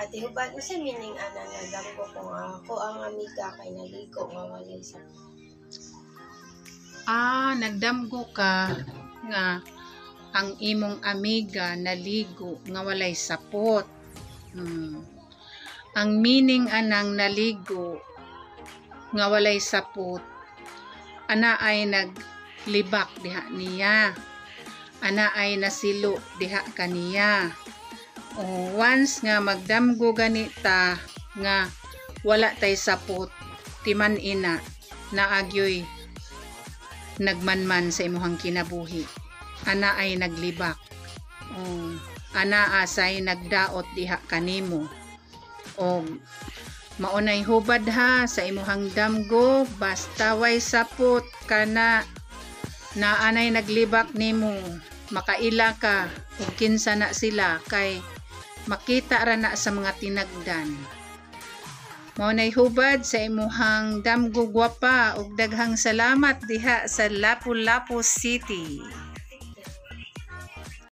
Ate Hubad, unsa meaning ana nga damgo ko nga ako ang amiga kay naligo nga walay sapot? Ah, nagdamgo ka nga ang imong amiga naligo nga walay sapot. Ang meaning anang naligo nga walay sapot, ana ay naglibak diha niya. Ana ay nasilo diha kaniya. O once nga magdamgo gani ta nga wala tay sapot, timan ina naagyoy nagmanman sa imuhang kinabuhi. Ana ay naglibak. O, ana asay nagdaot diha kanimo. Og maunay hubad ha sa imuhang damgo, basta way sapot kana naanay naglibak nimo, makaila ka ug kinsa na sila kay makita ra na sa mga tinagdan. Mao nay hubad sa imuhang damgo, gwapa, ug daghang salamat diha sa Lapu-Lapu City.